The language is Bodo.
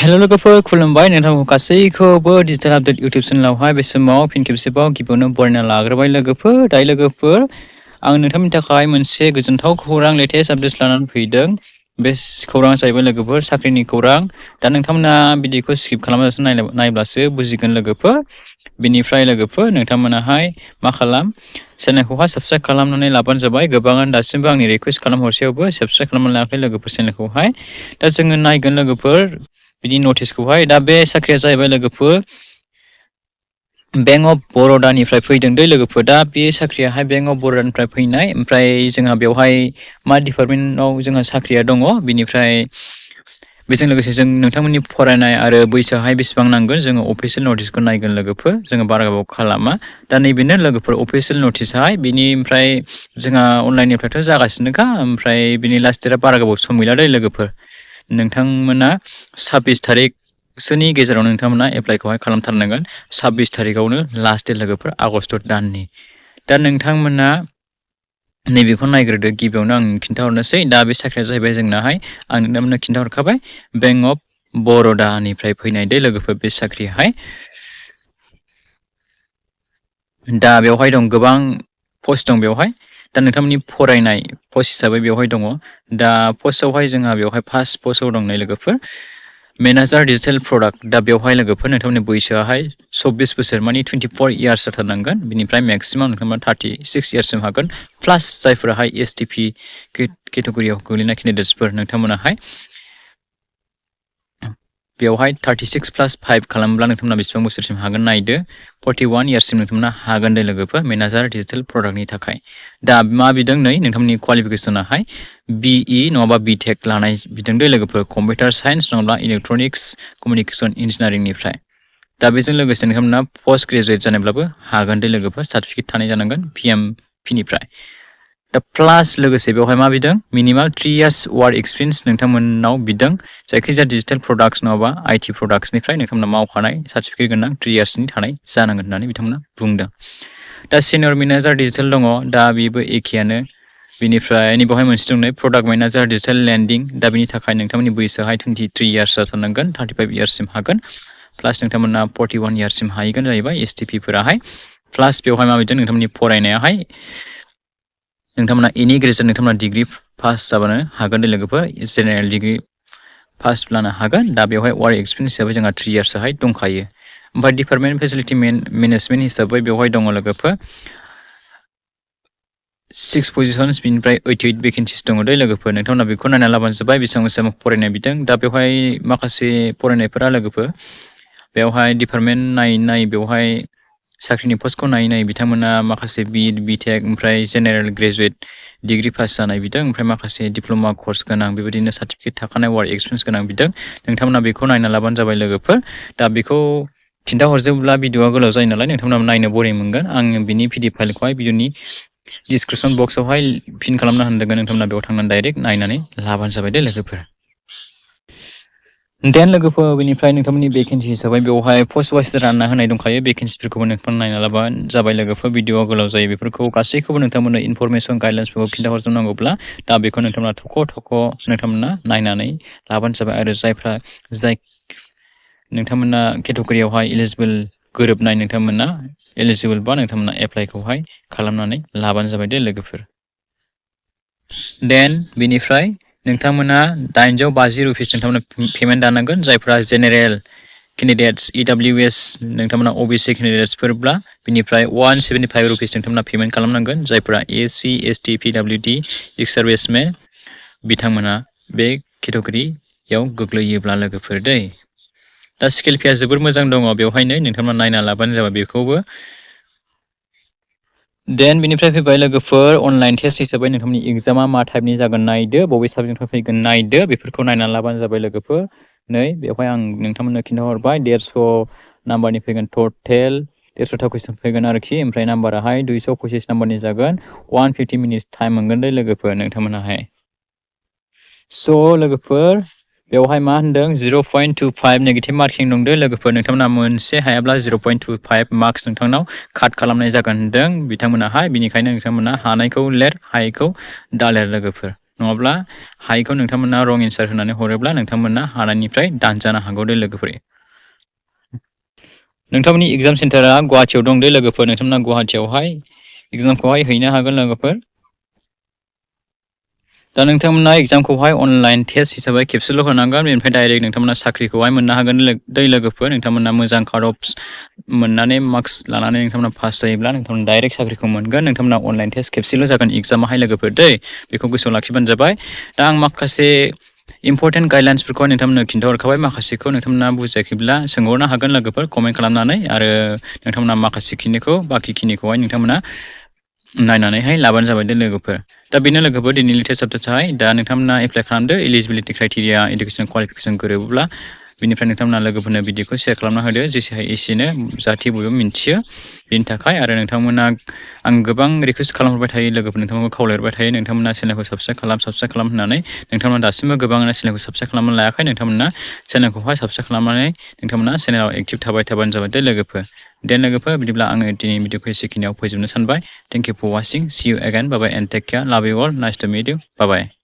हेल' लोगोफोर खुलुमबाय नोंथांखौ गासैखौबो डिजिटेल आपडेट इउटुब चेनेलावहाय बे समाव फिन खेबसेबाव गिबियावनो बरायना लाग्रोबाय लोगोफोर आं नोंथांनि थाखाय मोनसे गोजोनथाव खौरां लेटेस्ट आपडेट लानानै फैदों बे खौराङा जाहैबाय लोगोफोर साख्रिनि खौरां दा नोंथांमोना भिडिअखौ स्किप खालामालासे नायब्लासो बुजिगोन लोगोफोर बेनिफ्राय लोगोफोर नोंथांमोनाहाय मा खालाम चेनेलखौहाय साबस्क्राइब खालामनानै लाबानो जाबाय गोबाङानो दासिमबो आंनि रिकुवेस्ट खालामहरसेयावबो साबस्क्राइब खालामनानै लायाखै लोगोफोर चेनेलखौहाय दा जोङो नायगोन लोगोफोर बिनि नटिसखौहाय दा बे साख्रिया जाहैबाय लोगोफोर बेंक अफ बर'दानिफ्राय फैदों दै लोगोफोर दा बे साख्रियाहाय बेंक अफ बर'दानिफ्राय फैनाय ओमफ्राय जोंहा बेवहाय मा डिपार्टमेन्टआव जोंहा साख्रिया दङ बिनिफ्राय बेजों लोगोसे जों नोंथांमोननि फरायनाय आरो बैसोआहाय बेसेबां नांगोन जोङो अफिसियेल नटिसखौ नायगोन लोगोफोर जोङो बारा गोबाव खालामा दा नैबेनो लोगोफोर अफिसियेल नटिसआहाय बिनिफ्राय जोंहा अनलाइननिफ्रायथ' जागासिनोखा ओमफ्राय बिनि लास्ट डेटआ बारा गोबाव सम गैला दै लोगोफोर नोंथांमोना 26 तारिखसोनि गेजेराव नोंथांमोना एप्लाइखौहाय खालामथारनांगोन 26 तारिखआवनो लास्ट डेट लोगोफोर आगस्ट दाननि दा नोंथांमोना नैबेखौ नायग्रोदो गिबियावनो आं खिन्थाहरनोसै दा बे साख्रिया जाहैबाय जोंनाहाय आं नोंथांमोननो खिन्थाहरखाबाय बेंक अफ बर'दानिफ्राय फैनाय दै लोगोफोर बे साख्रियाहाय दा बेवहाय दं गोबां पस्ट दं बेवहाय दा नोंथांमोननि फरायनाय पस्ट हिसाबै बेवहाय दङ दा पस्टआवहाय जोंहा बेवहाय फार्स्ट पस्टआव दं नै लोगोफोर मेनेजार डिजिटेल प्रडाक्ट दा बेवहाय लोगोफोर नोंथांमोननि बैसोआहाय 24 बोसोर मानि 24 इयार्स जाथारनांगोन बिनिफ्राय मेक्सिमाम नोंथांमोना 36 इयार्ससिम हागोन प्लास जायफोराहाय एसटिपि केटेगरियाव गोग्लैनाय केन्डिडेट्सफोर नोंथांमोनाहाय बेवहाय 36 प्लास 5 खालामब्ला नोंथांमोना बेसेबां बोसोरसिम हागोन नायदो 41 इयार्ससिम नोंथांमोना हागोन दे लोगोफोर मेनेजार डिजिटेल प्रडाक्टनि थाखाय दा मा बिदों नै नोंथांमोननि क्वालिफिकेसनाहाय बिइ नङाबा बिटेक लानाय बिदों दे लोगोफोर कम्पिउटार साइन्स नङाब्ला इलेक्ट्रनिक्स कमिउनिकेसन इन्जिनियारिंनिफ्राय दा बेजों लोगोसे नोंथांमोना पोस्ट ग्रेजुवेट जानायब्लाबो हागोन दे लोगोफोर सार्टिफिकेट थानाय जानांगोन पिएमपिनिफ्राय दा प्लास लोगोसे बेवहाय मा बिदों मिनिमाम 3 इयार्स वार्क एक्सपिरियेन्स नोंथांमोननाव बिदों जायखिजाया डिजिटेल प्रडाक्ट्स नङाबा आइटि प्रडाक्ट्सनिफ्राय नोंथांमोना मावखानाय सार्टिफिकेट गोनां 3 इयार्सनि थानाय जानांगोन होननानै बिथांमोना बुंदों दा सिनियर मेनेजार डिजिटेल दङ दा बेबो एखेयानो बिनिफ्राय बेवहाय मोनसे दं नै प्रडाक्ट मेनेजार डिजिटेल लेन्डिं दा बेनि थाखाय नोंथांमोननि बैसोआहाय 23 इयार्स जाथारनांगोन 35 इयार्ससिम हागोन प्लास नोंथांमोना 41 इयार्ससिम हाहैगोन जाहैबाय एसटिपिफोराहाय प्लास बेवहाय माबायदि नोंथांमोननि फरायनायाहाय नोंथांमोना एनि ग्रेजुएट नोंथांमोना डिग्री पास जाबानो हागोन दे लोगोफोर जेनेरेल डिग्री पास लानो हागोन दा बेवहाय वार्क एक्सपिरियेन्स हिसाबै जोंहा 3 इयार्सआहाय दंखायो ओमफ्राय डिपार्टमेन्ट फेसिलिटि मेनेजमेन्ट हिसाबै बेवहाय दङ लोगोफोर 6 पजिशन्स बिनिफ्राय 88 भेकेन्सिस दङ दै लोगोफोर नोंथांमोना बेखौ नायना लाबानो जाबाय बेसेबां बेसेबां फरायनाय बिदों दा बेवहाय माखासे फरायनायफोरा लोगोफोर बेवहाय डिपार्टमेन्ट नायै बेवहाय साख्रिनि पस्टखौ नायै बिथांमोना माखासे बिटेक ओमफ्राय जेनेरेल ग्रेजुवेट डिग्री पास जानाय बिदों ओमफ्राय माखासे डिप्ल'मा कर्स गोनां बेबायदिनो सार्टिफिकेट थाखानाय वार्क एक्सपिरियेन्स गोनां बिदों नोंथांमोना बेखौ नायना लाबानो जाबाय लोगोफोर दा बेखौ खिन्थाहरजोबब्ला भिडिअआ गोलाव जायो नालाय नोंथांमोना नायनो बरिं मोनगोन आङो बिनि पिडिएफ फाइलखौहाय भिडिअनि डिसक्रिपसन बक्सआवहाय पिन खालामना होनदों नोंथांमोना बेयाव थांनानै डाइरेक्ट नायनानै लाबानो जाबाय दे लोगोफोर देन लोगोफोर बेनिफ्राय नोंथांमोननि भेकेन्सि हिसाबै बेवहाय पस्ट वाइस रानना होनाय दंखायो भेकेन्सिफोरखौबो नोंथांमोना नायना लाबानो जाबाय लोगोफोर भिडिअआ गोलाव जायो बेफोरखौ गासैखौबो नोंथांमोननो इनफरमेसन गाइडलाइन्सफोरखौ खिन्थाहरजोबनांगौब्ला दा बेखौ नोंथांमोना थख' नोंथांमोना नायनानै लाबानो जाबाय आरो जाय नोंथांमोना केटेगरियावहाय इलिजिबोल गोरोबनाय नोंथांमोना एलिजिबोल बा नोंथांमोना एप्लाइखौहाय खालामनानै लाबानो जाबाय दे लोगोफोर देन बेनिफ्राय नोंथांमोना 850 रुपिस नोंथांमोना पेमेन्ट दानांगोन जायफ्रा जेनेरेल केन्डिडेट्स इडब्लिउएस नोंथांमोना अबिसि केन्डिडेट्सफोरब्ला बिनिफ्राय 175 रुपिस नोंथांमोना पेमेन्ट खालामनांगोन जायफ्रा एससि एसटि पिडब्लिउडि एक्स सार्भिसमेन बिथांमोना बे केटेगरियाव गोग्लैयोब्ला लोगोफोर दै दा स्केल फेया जोबोर मोजां दङ बेवहायनो नोंथांमोना नायना लाबानो जाबाय बेखौबो देन बेनिफ्राय फैबाय लोगोफोर अनलाइन टेस्ट हिसाबै नोंथांमोननि एग्जामा मा टाइपनि जागोन नायदो बबे साबजेक्टनिफ्राय फैगोन नायदो बेफोरखौ नायना लाबानो जाबाय लोगोफोर नै बेवहाय आं नोंथांमोननो खिन्थाहरबाय 150 नाम्बारनि फैगोन टटेल 150टा कुइसन फैगोन आरोखि ओमफ्राय नाम्बाराहाय 225 नाम्बारनि जागोन 150 मिनिट्स टाइम मोनगोन दे लोगोफोर नोंथांमोनाहाय स' लोगोफोर बेवहाय मा होनदों 0.25 नेगेटिभ मार्किं दंदो लोगोफोर नोंथांमोना मोनसे हायाब्ला 0.25 मार्क्स नोंथांनाव काट खालामनाय जागोन होनदों बिथांमोनाहाय बिनिखायनो नोंथांमोना हानायखौ लिर हायैखौ दालिर लोगोफोर नङाब्ला हायिखौ नोंथांमोना रं एन्सार होनानै हरोब्ला नोंथांमोना हानायनिफ्राय दानजानो हागौ दे लोगोफोर। नोंथांमोननि एग्जाम सेन्टारा गुवाहाटियाव दं दे लोगोफोर। नोंथांमोना गुवाहाटियावहाय एग्जामखौहाय हैनो हागोन लोगोफोर। दा नोंथांमोना एग्जामखौहाय अनलाइन टेस्ट हिसाबै खेबसेल' होनांगोन, बेनिफ्राय डाइरेक्ट नोंथांमोना साख्रिखौहाय मोननो हागोन दै लोगोफोर। नोंथांमोना मोजां काट अफ्स मोननानै मार्क्स लानानै नोंथांमोना पास जायोब्ला नोंथांमोना डाइरेक्ट साख्रिखौ मोनगोन। नोंथांमोना अनलाइन टेस्ट खेबसेल' जागोन एग्जामाहाय लोगोफोर दै, बेखौ गोसोआव लाखिबानो जाबाय। दा आं माखासे इम्परटेन्ट गाइडलाइन्सफोरखौ नोंथांमोननो खिन्थाहरखाबाय। माखासेखौ नोंथांमोना बुजियाखैब्ला सोंहरनो हागोन लोगोफोर कमेन्ट खालामनानै, आरो नोंथांमोना माखासेखिनिखौ बाखिखिनिखौहाय नोंथांमोना नायनानैहाय लाबानो जाबाय दे लोगोफोर। दा बेनो लोगोफोर दिनैनि टेस्ट साबजेक्टआहाय। दा नोंथांमोना एप्लाइ खालामदो इलिजिबिलिटि क्राइटेरिया इडुकेसन क्वालिफिकेसन गोरोबोब्ला। बेनिफ्राय नोंथांमोना लोगोफोरनो भिडिअखौ सेयार खालामना होदो जेसे हायो एसेनो, जाहाथे बयबो मिन्थियो बेनि थाखाय। आरो नोंथांमोना आं गोबां रिकुवेस्ट खालामहरबाय थायो लोगोफोर, नोंथांमोनखौ खावलायहरबाय थायो नोंथांमोना चेनेलखौ साबस्क्राइब खालाम होननानै। नोंथांमोना दासिमबो गोबाङानो चेनेलखौ साबस्क्राइब खालामनानै लायाखै। नोंथांमोना चेनेलखौहाय साबस्क्राइब खालामनानै नोंथांमोना चेनेलाव एक्टिभ थाबानो जाबाय दे लोगोफोर। दे लोगोफोर बिदिब्ला आङो दिनै भिडिअखौ एसेखिनियाव फोजोबनो सानबाय। Thank you for watching, see you again, bye bye and take care, love you all, nice to meet you, bye bye.